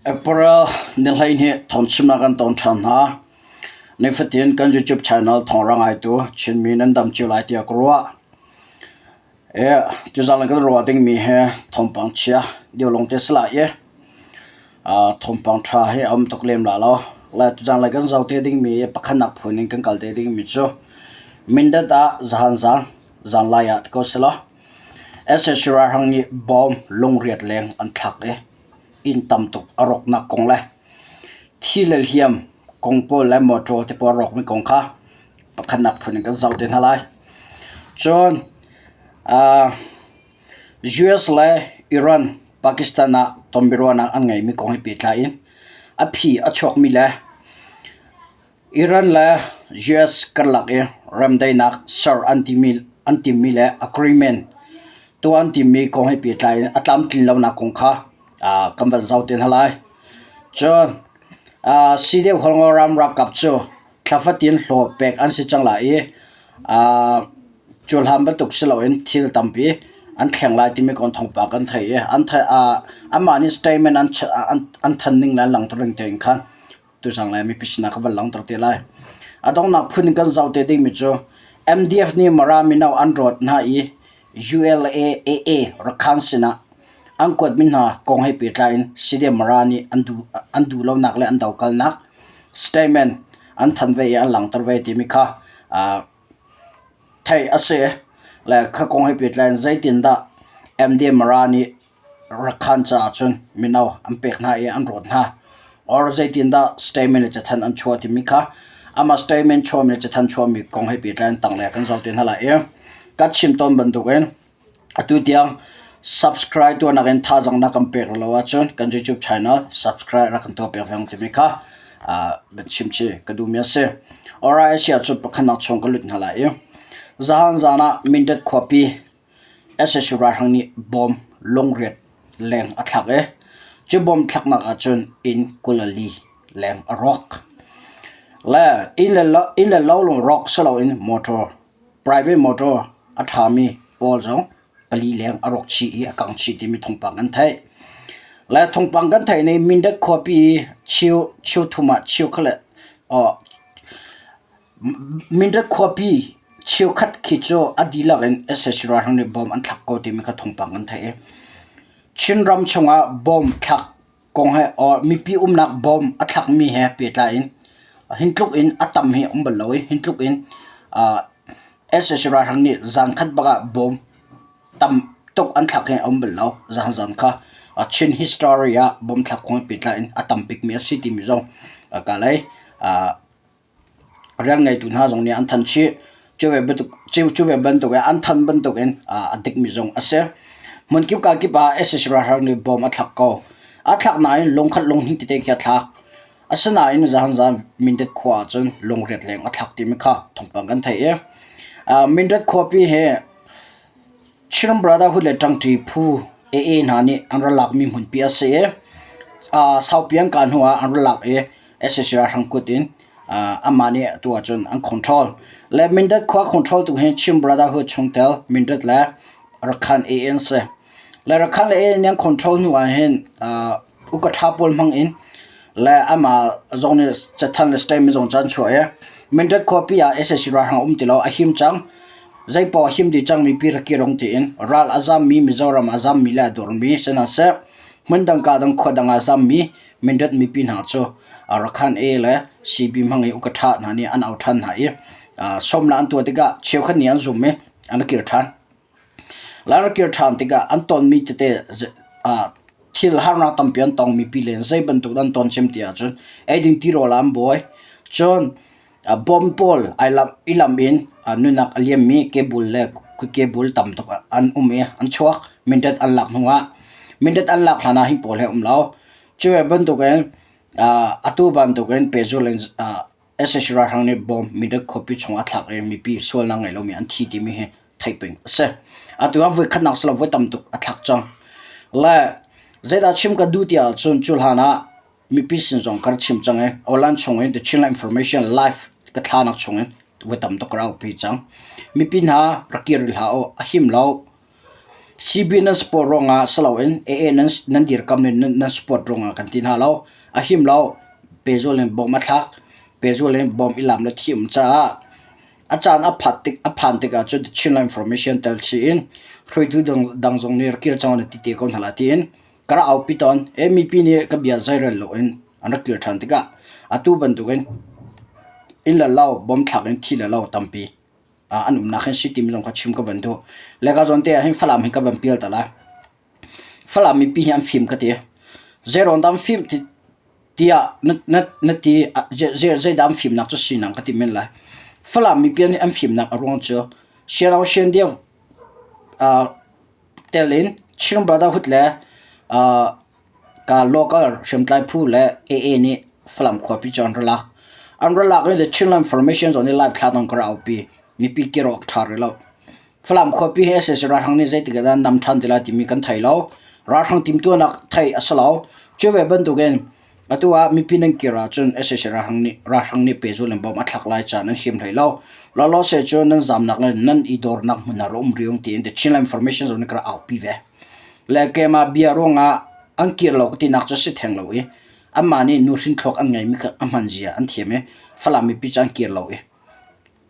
April ni 12 thawngchimnak kan ton ṭhan hna. Nifatin kan YouTube channel thawng ngaitu Chinmi nan dam cio lai tiah ka ruah. E, tuzaan kan ruah dingmi hi thawngpang chia deuh lawng te si lai i thawngpang ṭha hi a um tuk lem la lo. Le tuzaan lei kan zoh te dingmi pakhatnak phun in kan kal te dingmi cu Mindat ah zahan zan zanlai ah ti ko selaw SSC ralhrang nih bom lungriat leng an thlak i inn tam tuk a rawknak kong le thi le hliam kong pawl le motor te pawl a rawkmi kong kha pakhatnak phun in kan zoh te hna lai. Cun US le Iran Pakistan ah tonbiaruahnak an ngeimi kong he pehtlai in a phi a chuakmi le Iran le US karlak i remdaihnak ser an timmi le agreement tuah an timmi kong he pehtlai in a tlamtlin lonak kong kha kan van zoh te hna lai. Cun CDF Hualngoram ralkap cu thla fatin hlawh pek an si cang lai i cuhlan bantuk si loin thil tampi an thleng lai timi kong thawngpang kan theih i anmah nih statement an thanh ning le an langhter ning tein khan tuzang le mipi sinah ka van langhter te lai. A donghnak phun in kan zoh te dingmi cu MDF nih Mara mino an rawt hna i ULAAA Rakhan sinah an kuatmi hna kong he pehtlai in CDM Mara nih an duh, an duh lonak le an dokalnak statement an thanh ve i an langhter ve timi kha uh, theih a si. Le kha kong he pehtlai in zeitindah MDM Mara nih Rakhan caah cun mino an pek hna i an rawt hna. Or zeitindah statement le cathanh an chuah timi kha amah statement chuahmi le cathanh chuahmi kong he pehtlai in tanglei kan zoh te hna lai i ka chim tawn bantukin atu tiang subscribe tuahnak in thazaang na kan pek lo ahcun kan YouTube channel subscribe rak kan tuah piak ve timi kha uh, chim chi ka duhmi a si. Alright, a si ahcun pakhatnak chung ka lut hna lai i zahan zan ah Mindat khuapi Sac ralhrang nih bom lungriat leng a thlak i cu bom thlaknak ahcun inn 24 leng a rawk. Le inn le lo lawng rawk si loin motor, private motor a ṭhami pawl zong pali leng a rawk chih i a kang chih timi thawngpang kan theih. Le thawngpang kan theih ning Mindat khuapi i cheu cheu thum ah cheu kha le Mindat khuapi cheukhat khi cu a dihlak in sac ralhrang nih bom an thlak ko timi kha thawngpang kan theih i Chinram chungah bom thlak kong he or mipi umnak bom a thlakmi he pehtlai in hin tluk in a tam hi a um bal lo i hin tluk in sac ralhrang nih zankhat bak ah bom tam tuk an thlak hi a um bal lo. Zan kha Chin history ah bom thlak kong he pehtlai in a tam bikmi a si timi zong ka lei. Rian ngeitu hna zong nih an thanh chih. Cu ve bantuk in an thanh bantuk in a dikmi zong a si. Hmunkip kakip ah sac ralhrang nih bom a thlak ko. A thlak nain lungkhat lunghnih tete khi a thlak. Asinain zahan Mindat khua ahcun lungriat leng a thlak timi kha thawngpang kan theih i Mindat khuapi hi Chin Brotherhood le ṭangṭi phu AA hna nih an ra lakmi hmunpi a si i saupi an kah hnuah an ra lak i sac ralhrang kut in amah nih atu ahcun an control. Le Mindat khua control tu hi Chin Brotherhood chungtel Mindat le Rakhan AA an si. Le Rakhan le AA nih an control hnu ah hin uka ṭha pawl hmang in le amah zong nih cathanh le statement zong cu an chuah i Mindat khuapi ah sac ralhrang um ti lo a him cang. Zeipaoh a him dih cang mipi rak kir ung tiin ral a zammi Mizoram a zammi le a durmi sihmanhseh hmundang ka dang khua dang ah zammi Mindat mipi hna cu Rakhan A le CB hmang i uka ṭha hna nih an au ṭhan hna i sawmnak an tuah tikah cheukhat nih an zum i an rak kir ṭhan. Lai rak kir ṭhan tikah an tonmi tete thil harnak tampi an tong mipi len zei bantuk an ton cem ti ahcun eiding tirawl ah an buai. Cun bom pawl i lam in nunnak a liammi kebul le kebul tam tuk an um i an chuak. Mindat an lak hnu ah mindat an lak hlan ah hi pawl hi a um lo. Cu ve bantukin atu bantukin pehzulh in sac ralhrang nih bom mindat khuapi chung a thlak i mipi sualnak ngei lomi an thi timi hi theih peng a si. Atu ah voikhatnak si lo voi tam tuk a thlak cang. Le zeidah chim ka duh ti ahcun cu hlan ah mipi sin zong ka rak chim cang i online chung in The Chinland Information live ka thlanak chung in voi tam tuk ka rak aupi cang. Mipi hna rak kir rih hlah u, a him lo. CB nan support ruangah si loin AA nan nan dirkam in nan, nan support ruangah kan ti hna lo. A him lo. Pehzul in bom a thlak. Pehzul in bom i lam le thi um caah a caan a phat tik a phan tikah cun Chinland Information tel chih in hruaitu dang, dang zong nih rak kir cang na ti te ko hna la tiin ka rak aupi tawn. E mipi nih ka bia zeirel loin an rak kir ṭhan tikah atu bantukin inn le lo bom thlak in thi le lo tampi an umnak hin si timi zong kha chim ka van duh. Le ka zawn te ah hin Falam hi ka van pial ta lai. Falam mipi hi an fim ka ti. Zeirawn dah an fim ti tiah na, na, na ti zeidah an fimnak cu si nang ka ti men lai. Falam mipi an fimnak a ruang cu Siano Siandia tel in Chin Brotherhood le ka local hriamtlai phu le AA nih Falam khuapi cu an ra lak. An ra lak i The Chinland Formation zong nih live thla dong ka ra aupi. Mipi kir awk ṭha rih lo. Falam khuapi hi sac ralhrang nih zeitik ah dah nam ṭhan ti lai timi kan thei lo. Ralhrang timhtuahnak theih a si lo. Cu ve bantukin Atu ah mipi nan kir ahcun sac ralhrang nih ralhrang nih pehzulh in bom a thlak lai caah nan him hlei lo. Lawlawse cu nan zamnak le nan i dornak hmun ah ra um riung tiin The Chinland Information zong nih ka rak aupi ve. Le keimah bia ruangah an kir lo ka tinak cu si theng lo i anmah nih nuhrin thluak an ngeimi kha a hman zia an thiam i Falam mipi cu an kir lo i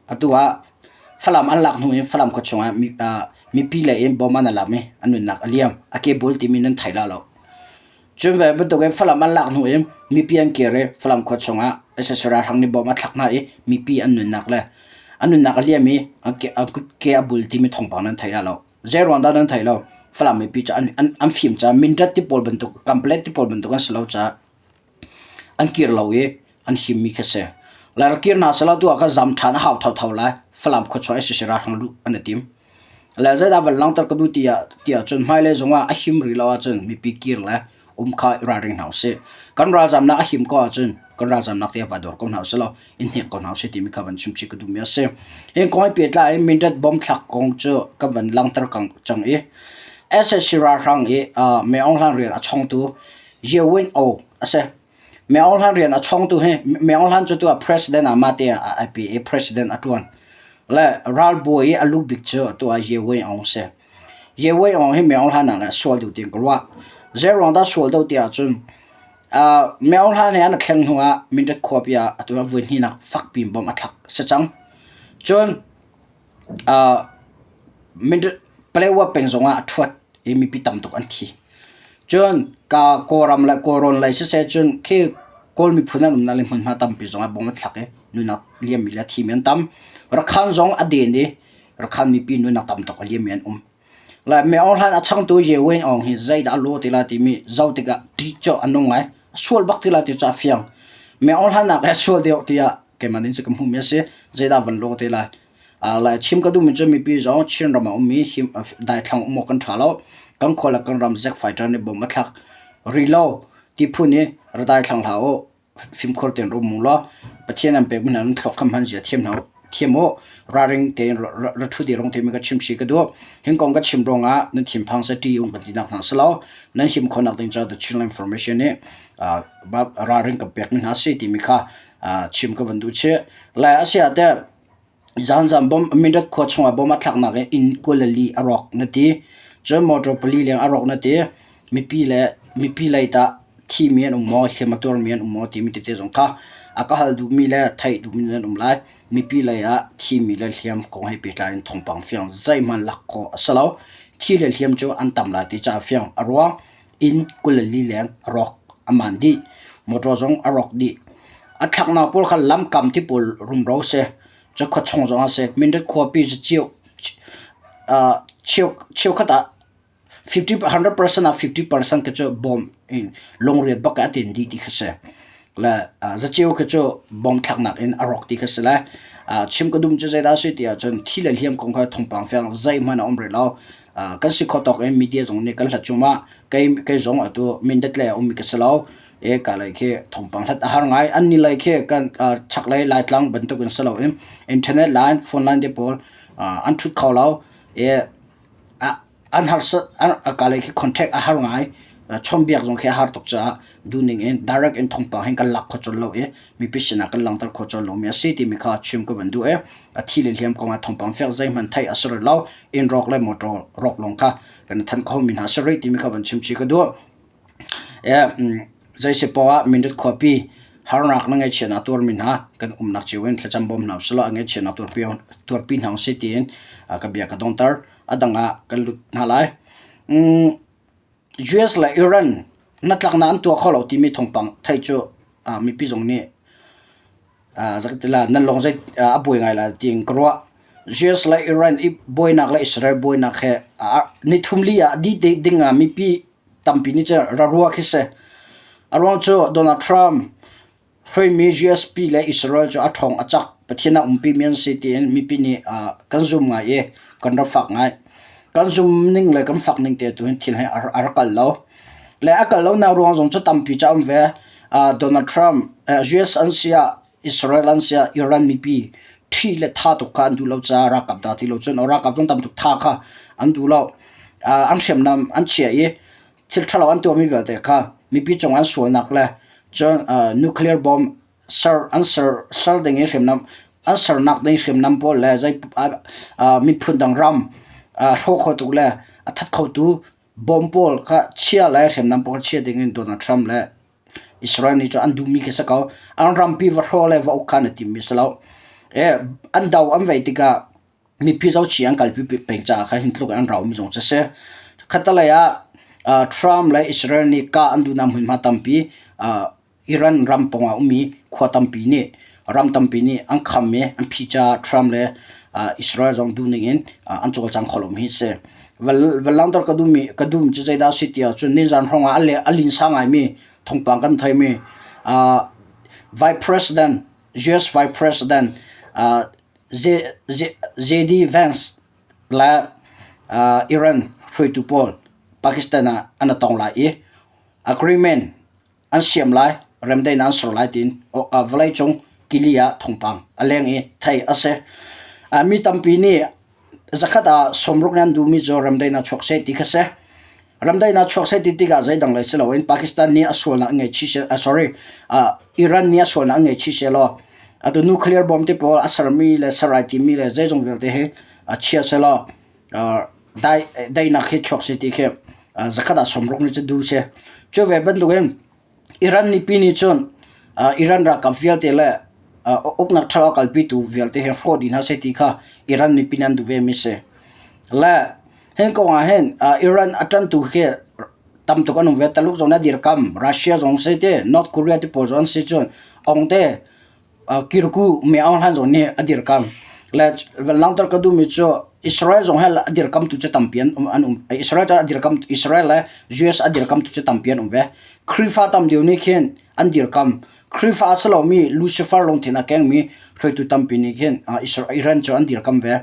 Atu ah Falam an lak hnu in Falam khua chungah mipi lei in bom an lam i an nunnak a liam. A kebul timi nan thei la lo. Cun ve bantukin Falam an lak hnu in mipi an kir i Falam khua chungah sac ralhrang nih bom a thlak hna i mipi an nunnak le an nunnak a liam i an ke a bul timi thawngpang nan thei la lo. Zei ruang dah nan thei lo? Falam mipi cu an fim caah Mindat ti pawl bantuk, Kamplet ti pawl bantuk an si lo caah An kir lo i an himmi khi si. Lai kir hna selaw tu ah khan zam ṭhan a hau thotho lai. Falam khuachuah i ralhrang luh an i tim. Le zeidah van langhter ka duh tiah tiah cun hmailei zongah a him rih lo ahcun mipi kir le um kha i ralring hna usih. Kan ralzamnak a him ko ahcun kan ralzamnak te va dor ko hna usih law i hnek ko hna usih timi kha van chimchih ka duhmi a si. Hi kong he pehtlai in Mindat bomb thlak kong cu ka van langhter cang i sac ralhrang i uh, Mei Aung Hlaing rian a chongtu Ye Win Oo a si. Mei Aung Hlaing rian a chongtu hi Mei Aung Hlaing cu tu ah president ah mah te ah ai pe i president a ṭuan. Le ralbawi i a lu bik cu tu ah Ye Win Aung a si. Ye Win Aung hi Mei Aung Hlaing nak ah sual deuh tiin ka ruah. Zei ruang dah sual deuh ti ahcun uh, Mei Aung Hlaing he an i thleng hnu ah Mindat khuapi ah atu ah voi hnihnak fakpi in bomb a thlak si cang. Cun Paletwa peng zongah a ṭhuat i mipi tam tuk an thi. Cun ka Kawlram le Kawlrawn lei siseh cun khi Kawl miphun an umnak le hmunhma tampi zongah bom an thlak i nunak liammi le a thimi an tam. Rakhan zong a den i Rakhan mipi nunak tam tuk a liammi an um. Le Mei Aung Hlaing a changtu Ye Win Aung hi zeidah a law ti lai timi zoh tikah ṭih cu a nung ngai. A sual bak ti lai ti cu a fiang. Mei Aung Hlaing nak he sual deuh tiah keimah nih cun ka hmuhmi a si. Zeidah van law te lai. Lai chim ka duhmi cu mipi zong Chinram ah ummi him daithlang um awk kan ṭha lo. Kan khua le kan ram Zack fighter nih bom a thlak rih lo ti phun i ra daithlang hlah u. Fimkhur tein rum u law Pathian an pekmi hna nan thluak kha hman zia thiam hna u. Thiam u. Ralring tein ra ṭhu ti rong timi ka chim chih ka duh. Hin kong ka chim ruangah nan thinphang seh ṭih um kan tinak hna si lo. Nan him khawhnak ding caah The Chinland Information nih ralring kan pekmi hna si timi kha chim ka van duh chih. Lai a si ah teh Zanzam bom Mindat khua chungah bom a thlaknak i inn 24 a rawk na ti. Cun motor pali leng a rawk na ti. Mipi le mipi lei tah thimi an um maw, hliam a tuarmi an um maw timi tete zong kha a ka hal duhmi le theih duhmi nan um lai. Mipi lei ah thimi le hliam kong he pehtlai in thawngpang fiang zeihmanh lak khawh a si lo. Thi le hliam cu an tam lai ti caah fiang a ruang. Inn 24 leng a rawk a man dih. Motor zong a rawk dih. A thlaknak pawl kha lamkam ti pawl rumro si. Cu khuachung zong a si. Mindat khuapi cu cio cheukhat ah 50 100% ah 50% khi cu bom in lungriat bak a tin dih ti kha si. Le zaceo khi cu bom thlaknak in a rawk ti kha si le chim ka dum cu zeidah si ti ahcun thi le hliam kong kha thawngpang fiang zeihmanh a um rih lo. Kan si kho tawk in media zong nih kan hlat cungah kei kei zong atu Mindat lei a ummi ka si lo. E ka lei khi thawngpang hlat a har ngai. An ni lei khi kan chaklei Laitlang bantuk in si lo in internet line, phone line te pawl an thut kho lo. E an harsat ka lei khi contact a har ngai. Chawnhbiak zong khi a har tuk caah duhning in direct in thawngpang hin kan lak kho colh lo i mipi sinah kan langhter kho colh lomi a si timi kha chim ka van duh i a thi le hliam kong ah thawngpang fiang zeihmanh theih a si rih lo. Inn rawk le motor rawk lawng kha kan i thanh khomi hna a si rih timi kha van chim chih ka duh. Zei si poah ah Mindat khuapi harnak le ngaihchiatnak tuarmi hna kan umnak cio in thlacam bawm hna usih law a ngaihchiatnak tuarpi hna usih tiin ka bia ka donghter. A dang ah kan lut hna lai. US le Iran hnatlaknak an tuah kho lo timi thawngpang theih cu mipi zong nih nan lawng zei a buai ngai lai tiin ka ruah. US le Iran i buainak le Israel buainak he nithum li ah dih ding ah mipi tampi nih cun ra rua khi si. A ruang cu Donald Trump hruaimi USP le Israel cu a ṭhawng a cak Pathian a umpimi an si tiin mipi nih kan zum ngai i kan ra fak ngai. Kan zum ning le kan fak ning te tu hin thil hi a rak kal lo. Le a kal lonak ruang zong cu tampi cu a um ve. Donald Trump US an si ah Israel an si ah Iran mipi ṭhi le tha tuk kha an duh lo caah ralkap dah ti lo cun ralkap zong tam tuk tha kha an duh lo. An hriamnam an chiah i thil ṭhalo an tuahmi vialte kha mipi cung an sualnak le cun nuclear bomb ser an ser ser ding i hriamnam an sernak ding hriamnam pawl le zei miphun dang ram hrawh kho tuk le a that khotu bomb pawl kha chia le hriamnam pawl kha chia ding in Donald Trump le Israel nih cun an duhmi khi si ko. An rampi va hrawh le va uk kha an i timmi si lo. An do an vei tikah mipi zohchih an kalpi peng caah khan hin tluk in an raumi zong cu a si. Khattelei ah Trump le Israel nih kah an duhnak hmunhma tampi Iran ram pawngah ummi khua tampi nih ram tampi nih an kham i an phih caah Trump le Israel zong duhning in an cawlcang kho lomi hi a si. Van langhter ka duhmi ka duhmi cu zeidah a si ti ahcun nizan hrawng ah a linsa ngaimi thawngpang kan theimi Vice President US Vice President JD Vance le Iran hruaitu pawl Pakistan ah an i tong lai i agreement an siam lai, remdaihnak an ser lai tiin vawleicung kili ah thawngpang a leng i theih a si. Mi tampi nih zakhat ah sawmruk nih an duhmi cu remdaihnak chuak seh ti kha si. Remdaihnak chuak seh ti tikah zeidang lei si loin Pakistan nih a sualnak an ngei chih seh, sorry, Iran nih a sualnak an ngei chih seh law atu nuclear bomb te pawl a sermi le ser ai timi le zeizong vialte hi chia seh law daihnak hi chuak seh ti khi zakhat ah 60 nih cu duh si. Cu ve bantukin Iran mipi nih cun Iran ralkap vialte le uknak ṭhalo a kalpitu vialte hi hrawh dih hna seh ti kha Iran mipi nih an duh vemi si. Le hin kong ah hin Iran a ṭantu khi tam tuk an um ve. Taluk zong nih a dirkamh, Russia zong si ti, North Korea ti pawl zong an si cun ong te Kirku Myo Aung Hlaing zong nih a dirkamh. Le van langhter ka duhmi cu Israel zong hi a dirkamtu cu tampi an um. An um. Israel cu a dirkam Israel le US a dirkamtu cu tampi an um ve. Khrihfa tam deuh nih khin an dirkam. Khrihfa a si lomi Lucifer lungthin a kengmi hruaitu tampi nih khin Iran cu an dirkam ve.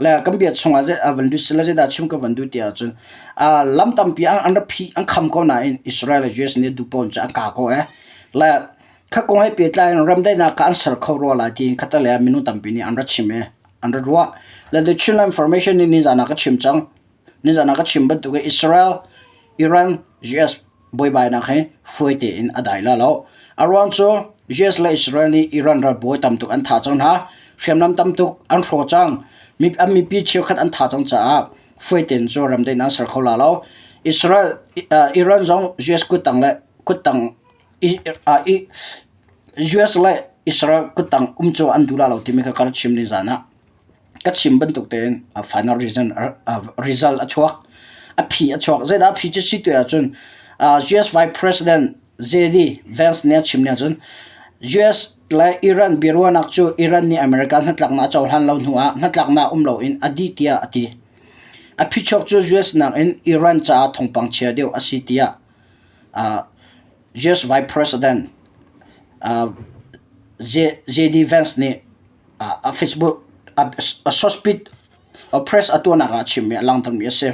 Le kan bia chungah zei van duh sila zeidah chim ka van duh ti ahcun lam tampi an rak phih an kham ko nain Israel le US nih duh paoh cu an ka ko eh. Le Kha kong he pehtlai in remdaihnak kha an ser kho rua lai tiin khatalei ah minung tampi nih an ra chim i an ra ruah. Le The Chinland Information nih nizan ah ka chim cang. Nizan ah ka chim bantuk in Israel, Iran, US buaibainak hi fawi tein a dai la lo. A ruang cu US le Israel nih Iran ralbawi tam tuk an thah cang hna. Hriamnam tam tuk an hrawh cang. An mipi cheukhat an thah cang caah fawi tein cu remdaihnak an ser kho la lo. Israel, Iran zong US kuttang le kuttang US le Israel kuttang um cu an duh la lo timi kha ka rak chim ni zan ah. Ka chim bantuk tein a final reason result a chuak. A phi a chuak. Zeidah a phi cu si tu ahcun US Vice President JD Vance nih a chim ni ahcun US le Iran biaruahnak cu Iran nih America hnatlaknak a cohlan lo hnu ah hnatlaknak um loin a dih tiah a ti. A phichuak cu US nakin Iran caah thawngpang chia deuh a si tiah US Vice President JD Vance nih a Facebook a sospit a press a tuahnak ah a chimmi a langhtermi a si.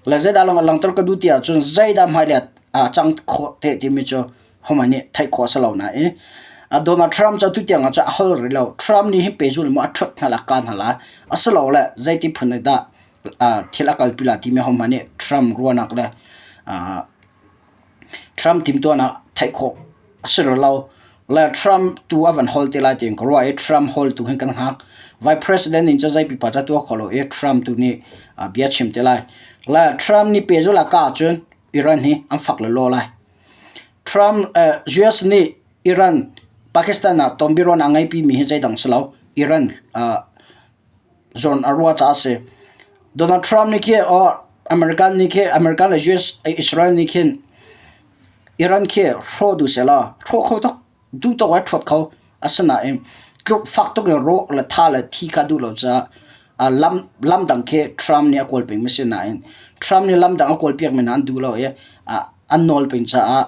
Le zeidah lawng a langhter ka duh ti ahcun zeidah hmailei ah cang khawh te timi cu hohmanh nih theih khawh a si lo nain Donald Trump cu atu tiang ah cun a hol rih lo. Trump nih hin pehzulh maw a ṭhuat hna la ka hna la asilole zeiti phun in dah thil a kalpi la timi hohmanh nih Trump ruahnak le. Trump timhtuahnak theih khawh a si rih lo. Le Trump tu a van hol te lai tiin ka ruah i Trump hol tu hin kan hngak. Vice President in cu zei pipa ca tuah kho lo i Trump tu nih bia chim te lai. Le Trump nih pehzulh a kah ahcun Iran hi an fak lelaw lai. Trump US nih Iran Pakistan ah tonbiaruahnak a ngeipi mi hi zeidang si lo. Iran zawn a ruah caah a si. Donald Trump nih khi or American nih khi American le US Israel nih khin Iran khi hrawh duh sehlaw hrawh kho tuk duh tawk in a ṭhuat kho. Asinain tluk fak tuk in rawh le tha le thi kha duh lo caah lam lam dang khi Trump nih a kawl peng mi si nain Trump nih lam dang a kawl piak mi hna an duh lo i an nawl peng caah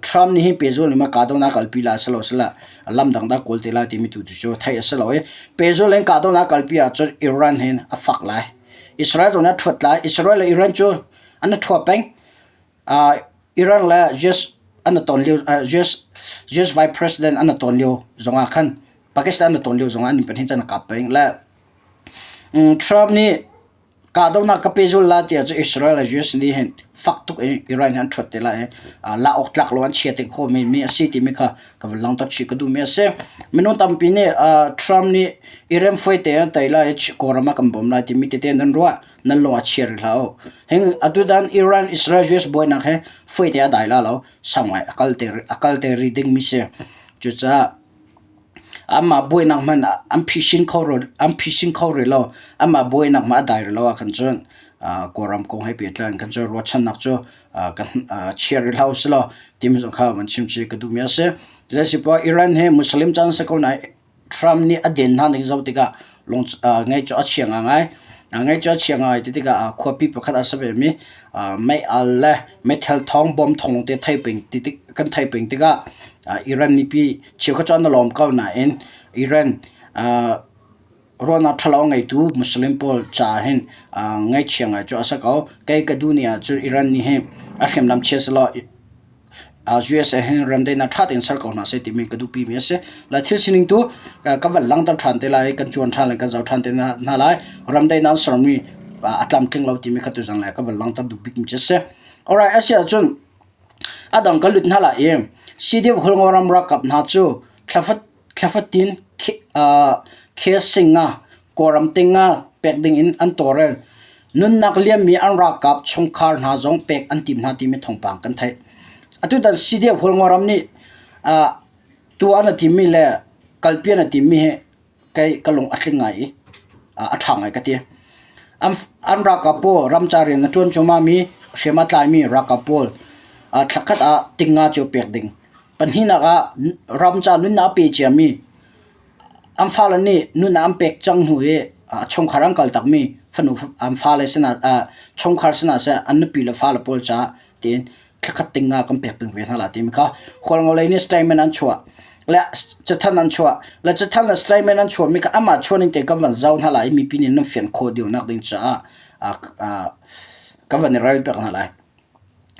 Trump nih hin pehzul in kahdohnak a kalpi lai a si lo sila lam dang dah kawl te lai timi tu cu theih a si lo i pehzul in kahdohnak a kalpi ahcun Iran hin a fak lai. Israel zong nih a ṭhuat lai. Israel le Iran cu an i ṭhua peng. Iran le US an i ton lio US US Vice President an i ton lio zongah khan Pakistan an i ton lio zongah an pahnih cun a kap peng. Le Trump nih Kahdohnak ka pehzul lai tiah cu Israel le US nih hin fak tuk in Iran hi an ṭhuat te lai i lak awk tlak lo an chia te khawh mi a si timi kha ka van langhter chih ka duhmi a si. Minung tampi nih Trump nih Iran fuai te an tei lai i Kawlram ah kan bawm lai timi tete nan ruah nan lung a chia rih hlah u. Hin atutan Iran Israel US buainak hi fuai te a dai la lo sau ngai a kal te a kal te rih dingmi si. Cucaah Amah buainak hmanh an phisin kho an phisin kho rih lo. Amah buainak hmanh a dai rih lo ahkhan cun Kawlram kong he pehtlai in khan cun ruahchannak cu kan chia rih hlah usih law timi zong kha van chim chih ka duhmi a si. Zeisipoah Iran hi Muslim caan si ko nain Trump nih a den hna ning zoh tikah lung ngaih cu a chia ngaingai. Ngaih cu a chia ngai ti tikah khuapi pakhat a si vemi mei-al le meithal thawng bom thawng te thei peng ti tik kan thei peng tikah Iran mipi cheukhat cu an i lawm ko nain Iran ruahnak ṭhalo a ngeitu Muslim pawl caah hin ngaihchia ngai cu a si ko. Kei ka duh ni ahcun Iran nih hin a hriamnam chia sehlaw USA hin remdaihnak ṭha tein ser ko hna seh timi ka duhpimi a si. Le thil sining tu ka van langhter ṭhan te lai i kan cuan ṭhan lai kan zoh ṭhan te hna lai. Remdaihnak an sermi a tlamtling lo timi kha tuzan le ka van langhter duh bikmi cu a si. Alright, a si ahcun a dang ka lut hna lai i CDF Hualngoram ralkap hna cu thlafatin khe singa Kawlram tinga pek ding in an tawlrel. Nunnak liammi an ralkap chungkhar hna zong pek an tim hna timi thawngpang kan theih. Atutan CDF Hualngoram nih tuah an timmi le kalpi an timmi hi kei ka lung a tling ngai i a ṭha ngai ka ti. An ralkap pawl ramcar rian a ṭuan cuahmahmi hriam a tlaimi ralkap pawl thlakhat ah tinga cu pek ding. Pahnihnak ah ramcar nunnak a pe ciami An fale nih nun an pek cang hnu i chungkhar an kal takmi fanu an fale sinah chungkhar sinah seh an nupi le fale pawl caah tiin thlakhat ting nga kan pek peng ve hna lai timi kha Hualngo lei nih statement an chuah le cathanh an chuah le cathanh le statement an chuahmi kha amah chuah ning te kan van zoh hna lai i mipi nih nan fian khawh deuh nak ding caah kan van i rel piak hna lai.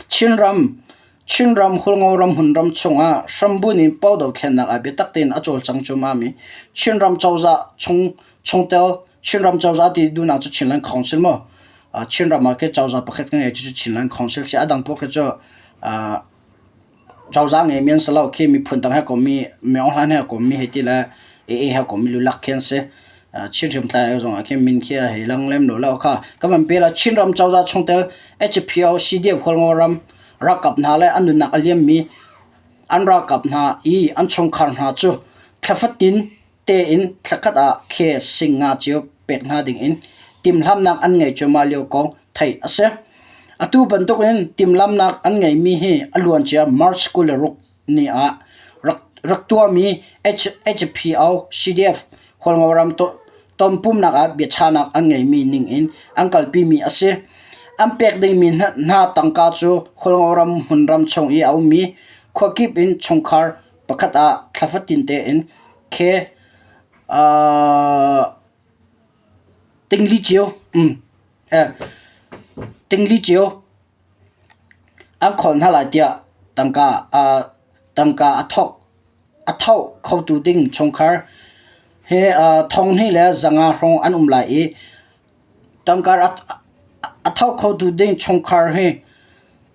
Chinram Chinram Hualngoram hmunram chungah hrambunh in Pau dothlennak ah biatak tein a cawlcang cuahmahmi Chinram cozah chung chungtel Chinram cozah ti duhnak cu Chinland Council maw? Chinram ah khi cozah pakhat kan ngei cucu Chinland Council si. A dang paoh khi cu cozah ngeimi an si lo. Khi miphun dang he kommi Myo Hlan he kommi hei ti le AA he kommi lulak khi an si. Chin hriamtlai zong ah khin min khi a hei lang lem lo lo kha. Ka van pe la Chinram cozah chungtel HPO CDF Hualngoram ralkap hna le an nunnak a liammi an ralkap hna i an chungkhar hna cu thlafatin tein thlakhat ah khe sing nga cio pek hna dingin timhlamhnak an ngei cuahmah lio kong theih a si. Atu bantukin timhlamhnak an ngeimi hi a luancia March 26 ni ah rak, rak tuahmi HPO CDF Hualngoram tonpumnak ah biachahnak an ngeimi ningin an kalpimi a si. An pek dingmi hna tangka cu Hualngoram hmunram chung i a ummi khuakip in chungkhar pakhat ah thla fatin tein khe tingli cio tingli cio an khawl hna lai tiah tangka tangka a thawk a tho khotu ding chungkhar he 2000 le 500 hrawng an um lai i tangka a tho khotu ding chungkhar hi.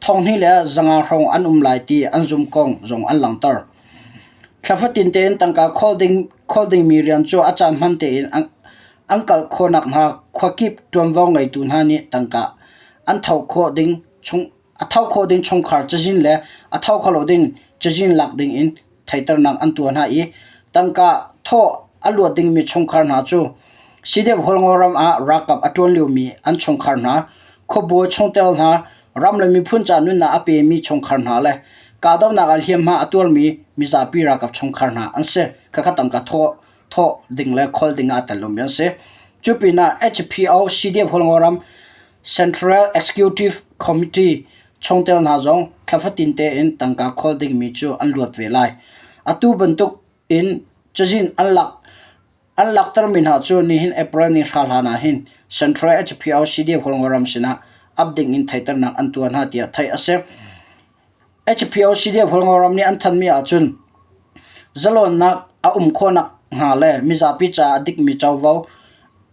thonghnih le 500 hrawng an um lai ti an zumh kong zong an langhter. Thla fatin tein tangka khawl dingmi rian cu a caan hman tein an kal khawhnak hnga khuakip ṭuanvo ngeitu hna nih tangka an tho khawh ding chung a tho kho ding chungkhar cazin le a tho kho lo ding cazin lak ding in theiternak an tuah hna i tangka thawh a luat dingmi chungkhar hna cu CDF Hualngo ram ah ralkap a ṭuan liomi an chungkhar hna, khuabawi chungtel hna, ram le miphun ca nunnak a pemi chungkhar hna le kahdohnak ah hliamhma a tuarmi mizapi ralkap chungkhar hna an si. Khakha tangka thawh thawh ding le khol ding ah aa tel lomi an si. Cu pinah HPO CDF Hualngo ram Central Executive Committee chungtel hna zong thla fatin tein tangka khawl dingmi cu an luat ve lai. Atu bantuk in cazin an lak an laktermi hna cu nihin April ni hra hlan ah hin Central HPO CDF Hualngoram sinah ap ding in theihternak an tuah hna tiah theih a si. HPO CDF Hualngoram nih an thanmi ahcun zalawnnak a um khawhnak hnga le mizapi caah a dikmi covo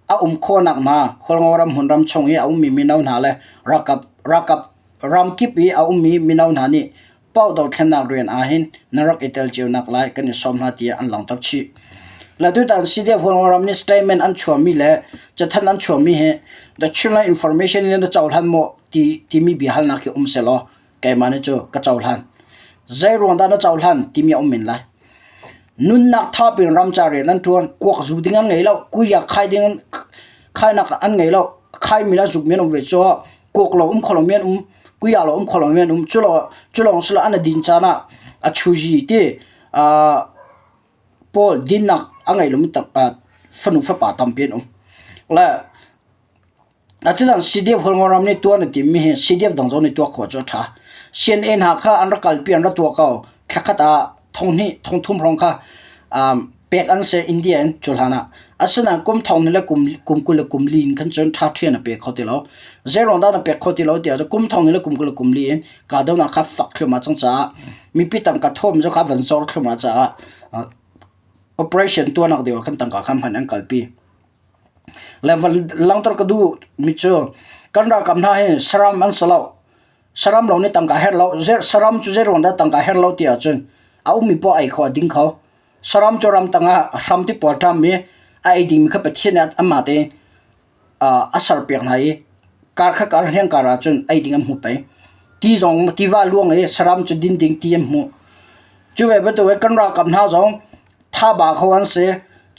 a um khawhnak hnga Hualngoram hmunram chung i a ummi mino hna le ralkap ralkap ramkip i a ummi mino hna nih paoh dothlennak rian ahhin na rak i tel cio nak lai kan i sawm hna tiah an langhter chih. Le tutan CDF Hualngoram nih statement an chuahmi le cathanh an chuahmi hi The Chinland Information in na cohlan maw ti timi biahalnak hi um sehlaw keimah nih cu ka cohlan. Zei ruang dah na cohlan timi a um men lai. Nunnak thap in ramcar rian an ṭuan, kuak zu ding an ngei lo, kuya khai ding an khainak an ngei lo, khaimi le zukmi an um ve cu kuak lo um kho lomi an um, kuya lo um kho lomi an um. Cu lo cu lawng si lo an din caan ah a chuzi ti pawl dinnak a ngei lomi fanu fapa tampi an um. Le Atutan CDF Hualngoram nih tuan a timmi hi CDF dang zong nih tuah khawh cu a ṭha. CNA hna kha an rak kalpi an rak tuah ko. Thlakhat ah thonghnih thongthum hrawng kha pek an si India in cu hlan ah. Asinain kum thong le kum kum 20 le kum li in khan cun ṭha ṭhian a pe kho ti lo. Zeiruang dah na pek kho ti lo tiah cun kum thong le kum 20 le kum li in kahdohnak kha fak thluahmah cang caah mipi tangka thawm cu kha van zor thluahmah caah operation tuahnak ding ah khan tangka kha hman an kalpi. Le van langhter ka duh mi cu kan ralkap hna hi saram an si lo. Saram lo nih tangka herh lo. Saram cu zeiruang dah tangka herh lo ti ahcun a ummi poah ei kho a ding kho. Saram cu ramtang ah hram ti pawl ṭam i a ei dingmi kha Pathian nih amah tein a serpiak hna i kar kha kar hliang kar ahcun ei ding an hmu peng. Ti zong tiva luang i saram cu din ding ti an hmuh. Cu ve bantuk in kan ralkap hna zong Thaba kho an si.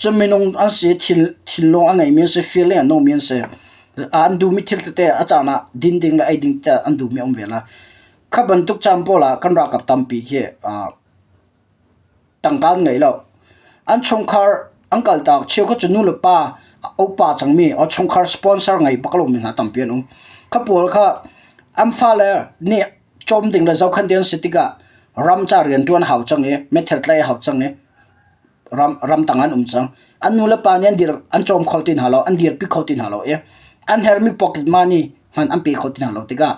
Cun minung an si, thil thinlung a ngeimi an si, feeling a nungmi an si. An duhmi thil tete a caan ah din ding le ei ding te an duhmi a um ve lai. Kha bantuk caan pawl ah kan ralkap tampi khi tangka an ngei lo. An chungkhar an kaltak cheukhat cu nu le pa upa cangmi or chungkhar sponsor ngei bak lomi hna tampi an um. Kha pawl kha an fale nih cawm ding le zohkhenh ding an si tikah ram ca rianṭuan a hau cang i meithal tlaih a hau cang i ram ramtang an um cang. An nu le pa nih an dir an cawm kho ti hna lo, an dirpi kho ti hna lo i an herhmi pocket money hmanh an pe kho ti hna lo tikah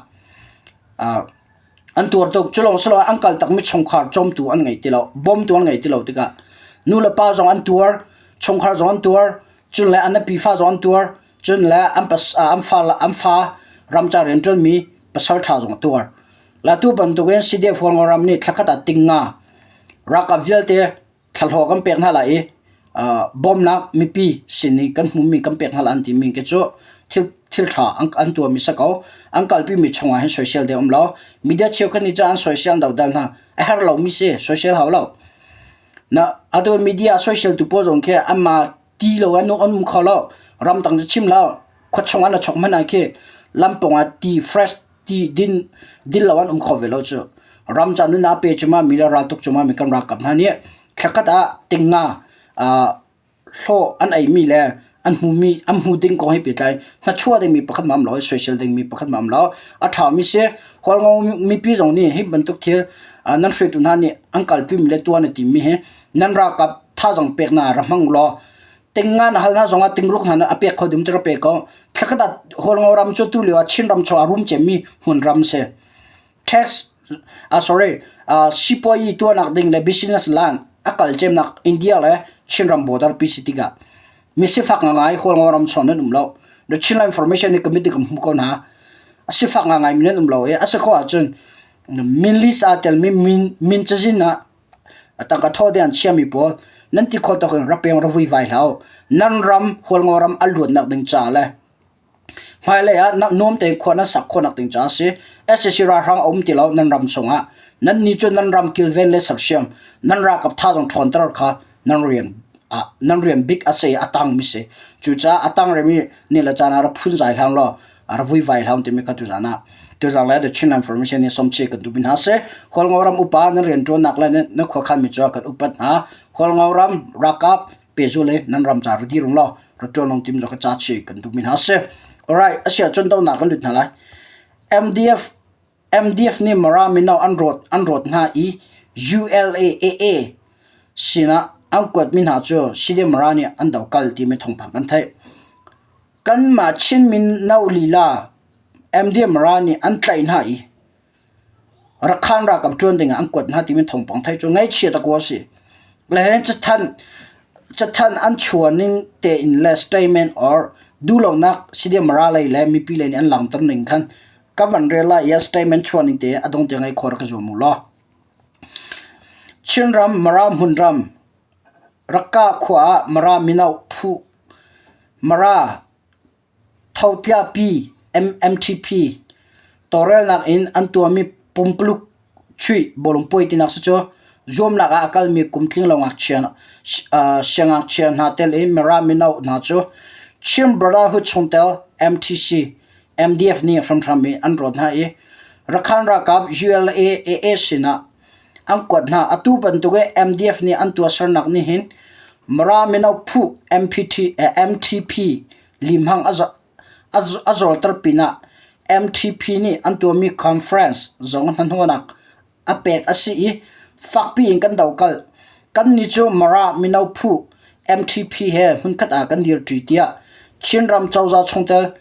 an tuar tuk. Cu lawng si loin an kal takmi chungkhar cawmtu an ngei ti lo, bawmtu an ngei ti lo tikah nu le pa zong an tuar, chungkhar zong an tuar, cun le an nupi fa zong an tuar, cun le an pas an fa an fa ramcar rianṭuanmi pasal ṭha zong a tuar. Latu bantukin CDF Hualngoram nih thlakhat ah tingnga ralkap vialte thlahlawh kan pek hna lai i bawmnak mipi sin in kan hmumi kan pek hna lai an timi khi cu thil thil ṭha an, an tuahmi si ko. An kalpimi chungah hin soisel ding um lo. Media cheukhat nih cun an soisel an dodal hna. A herh lomi si, soisel hau lo. Na atu media soisel tu pawl zong khi anmah ti lo an an um kho lo. Ramdang cu chim lo. Khuachung ah na chok hmanh ah khi lampawng ah ti fresh ti din din lo an um kho ve lo cu. Ram ca nun a pe cuma mi le raltuk cuma mi kan ralkap hna nih thlakhat ah tingnga hlawh an ei mi le an hmu mi an hmu ding kong he pehtlai hnachuah dingmi pakhat ma um lo soisel dingmi pakhat ma um lo. A ṭha mi si. Hualngo mipi zong nih hi bantuk thil nan hruaitu hna nih an kalpi mi le tuah na tim mi hi nan ralkap thazaang peknak ra hmang law tingnga na hal hna zongah tingruk hna a pek kho ding cu ra pe ko. Thlakhat ah Hualngo ram cu tu lio ah Chin ram chung ah rum cemmi hmunram si. Tax sorry sipuayi tuahnak ding le business land a kal cemnak India le Chinram border pi si tikah mi sifak ngai Hualngo ram chung nan um lo. The Chinland Information ni committee kan hmu ko hna. A sifak ngaingai mi nan um lo i a si khawh ahcun min list aa telmi min min cazin ah tangka thaw te an chiami pawl nan ti khawh tawk in rak peng ra vuivai hlah u. Nan ram Hualngo ram a luatnak ding ca le Hmailei ah nuam tein khua nan sak khawhnak ding caah a si. Sac ralhrang a um ti lo nan ram chungah. Nannih cu nan ram kilven le sersiam, nan ralkap thazaang ṭhawnter kha nan rian ah nan rian bik a si i a tangmi si. Cucaah a tang rihmi ni le caan ah rak phunzai hlah law rak vuivai hlah timi kha tuzaan ah tuzaan le The Chin Information nih sawmchih kan duhmi hna si. Hualngo ram upa nan rianṭuannak le nan khuakhanmi cu kan upat hna. Hualngo ram ralkap pehzul i nan ram ca ra dir ung law ra ṭuan ung tim ka ca chi kan duhmi hna si. Alright, a si ahcun donak kan lut hna lai. MDF MDF nih Mara mino an rawt an rawt hna i ULAAA sinah an kuatmi hna cu Sidi Mara nih an dokal timi thawngpang kan theih. Kanmah Chin mino lila MDF Mara nih an tlaih hna i Rakhan ralkap ṭuan dingah an kuat hna timi thawngpang theih cu ngaihchia takwa a si. Le cathanh cathanh an chuah ning tein le statement or duhlonak CDMRA lei le mipi lei nih an langhter ning khan ka van rel lai i statement chuah ning te a dong tiang ei khawh rak i zuam u law. Chinram Mara hmunram Rakka khua ah Mara mino phu Mara Thotlapi MMTP tawlrelnak in an tuahmi pumpuluk chuih bawlungpuai tinak si cu zuamnak ah a kalmi kum tlinglo ngakchia siangngakchia hna tel in Mara mino hna cu Chin Brotherhood chungtel MTC MDF nih hramhram in an rawt hna i Rakhan ralkap ULA-AA sinah an kuat hna. Atu bantuk i MDF nih an tuahsernak nih hin Mara mino phu MPT, MTP limhang a zawlter pinah MTP nih an tuahmi conference zong hnahnawhnak a pek a si i fakpi in kan dokalh. Kannih cu Mara mino phu MTP he hmunkhat ah kan dirṭi tiah Chinram cozah chungtel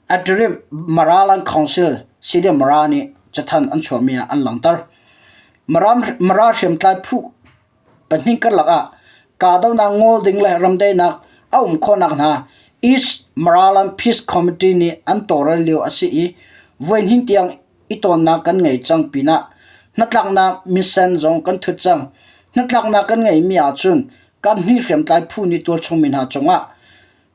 Atirim Maraland Council Sidi Mara nih cathanh an chuahmi ah an langhter. Mara hriamtlai phu pahnih karlak ah kahdohnak ngol ding le ramdaihnak a um khawhnak hna East Maraland Peace Committee nih an tawlrel lio a si i voihnih tiang i tawnnak kan ngei cang pinah hnatlaknak minsen zong kan thut cang. Hnatlaknak kan ngeihmi ahcun kaphnih hriamtlai phu nih tualchung mi hna cungah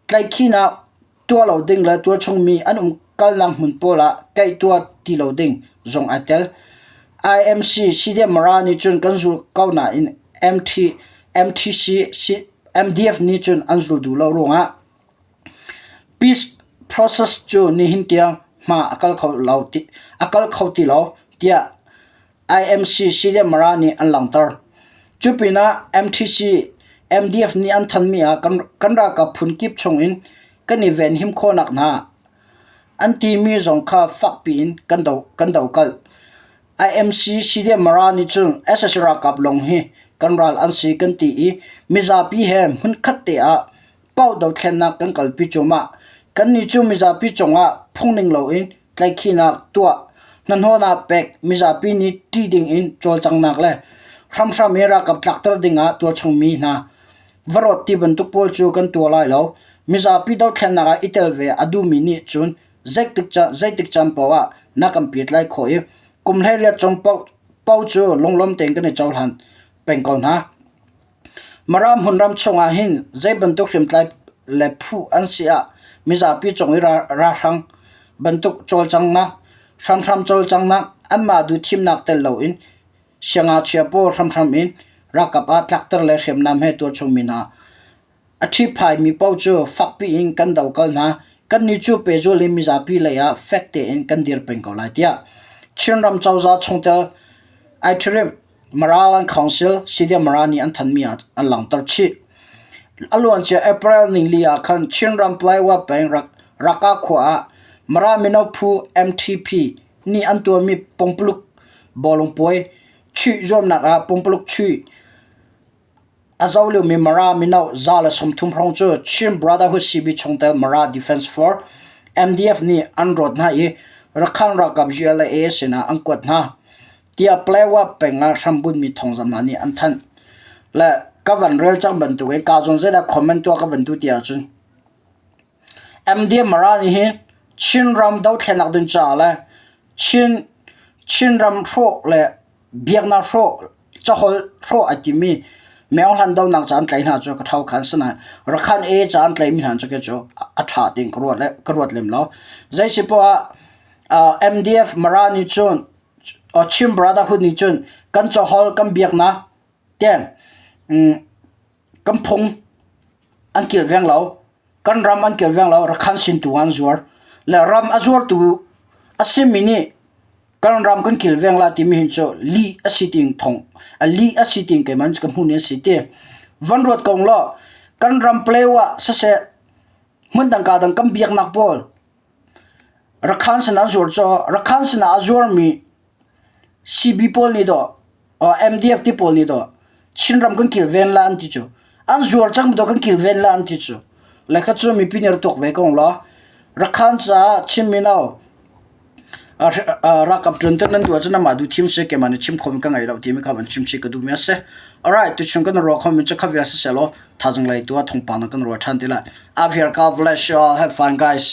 Tlaihkhihnak tuah lo ding le tualchung mi an umkalnak hmun pawl ah kaih tuah ti lo ding zong ai tel. IMC CDM Mara nih cun kan zul ko nain MT, MTC, MDF nih cun an zul duh lo ruangah peace process cu nihin tiang hma a kal kho lo ti, a kal kho ti lo tiah IMC CDM Mara nih an langhter. Cu pinah MTC, MDF nih an thanmi ah kan, kan ralkap phun kip chungin kan i venhim khawhnak hna an timi zong kha fakpi in kan do kan dokalh. IMC CDM Mara nih cun sac ralkap lawng hi kan ral an si kan ti i mizapi he hmunkhat te ah paoh dothlennak kan kalpi cuahmah. Kannih cu mizapi cungah phungning loin tlaihkhihnak tuah, hnahnawhnak pek, mizapi nih ṭih dingin cawlcanghnak le hramhram in ralkap tlakter dingah tualchung mi hna va rawt ti bantuk pawl cu kan tuah lai lo. Mizapi dothlennak ah i tel ve a duhmi nih cun zeitik caan, zeitik caan paoh ah na kan petlai khawh i kum 18 cung paoh, paoh cu lunglawm tein kan i cohlan peng ko hna. Mara hmunram chungah hin zeibantuk hriamtlai le phu an si ah mizapi cung i ralhrang bantuk cawlcanghnak, hramhram cawlcanghnak, anmah duhthimnak tel loin siangngakchia pawl hramhram in ralkap ah tlakter le hriamnam he tualchung mi hna A ṭhiphaimi paoh cu fakpi in kan dokal hna. Kannih cu pehzulh in mizapi lei ah fek tein kan dir peng ko lai tiah Chinram cozah chungtel Aithirim Maraland Council CDM Mara nih an thanmi ah an langhter chih. A luancia April nili ah khan Chinram Plywood peng Raka khua ah Mara mino phu MTP nih an tuahmi pongpuluk bawlungpuai chuih zuamnak ah pongpuluk chuih A zoh liomi Mara mino 130 hrawng cu Chin Brotherhood CB chungtel Mara Defense Force MDF nih an rawt hna i Rakhan ralkap ULA sinah an kuat hna, tiah Palawa peng ah hrambunhmi thawngzamh hna nih an thanh. Le ka van rel cang bantukin ka zawn zeidah comment tuah ka van duh ti ahcun MDF Mara nih hin Chinram dothlennak ding caah le Chin Chinram hrawh le biaknak hrawh caholh hrawh ai timi Myohlan donak ca an tlaih hna cu ka ṭho khan si nain Rakhan e ca an tlaihmi hna cu kei cu a ṭha tiin ka ruat le ka ruat lem lo. Zei si poah ah MDF Mara nih cun Chin Brotherhood nih cun kan caholh kan biaknak tiang kan phung an kilveng lo. Kan ram an kilveng lo. Rakhan sin tu an zuar. Le ram a zuartu a simi nih kan ram kan kilveng la timi hin cu lih a si ting thong a lih a si ting keimah ka hmuh ni a si ti. Van ruat ko law kan ram pleu ah siseh hmun dang ka dang kan biaknak pawl Rakhan sin an zuar cu Rakhan sin ah a zuarmi CB pawl nih dawh MDF ti pawl nih dawh Chinram kan kilven la an ti cu an zuar cang dawh kan kilven la an ti cu le kha cu mipi nih rak tuak ve ko law Rakhan caah Chin mino ralkap ṭuan nan duh ahcun amah duh thim si keimah nih chim khomi ka ngei lo timi kha van chim chih ka duhmi a si. Alright, tuchun kan ruah khomi cu kha vial siseh law thaizing lei tu ah thawngpang na kan ruah ṭhan ti lai. Up here, God bless you all. Have fun guys.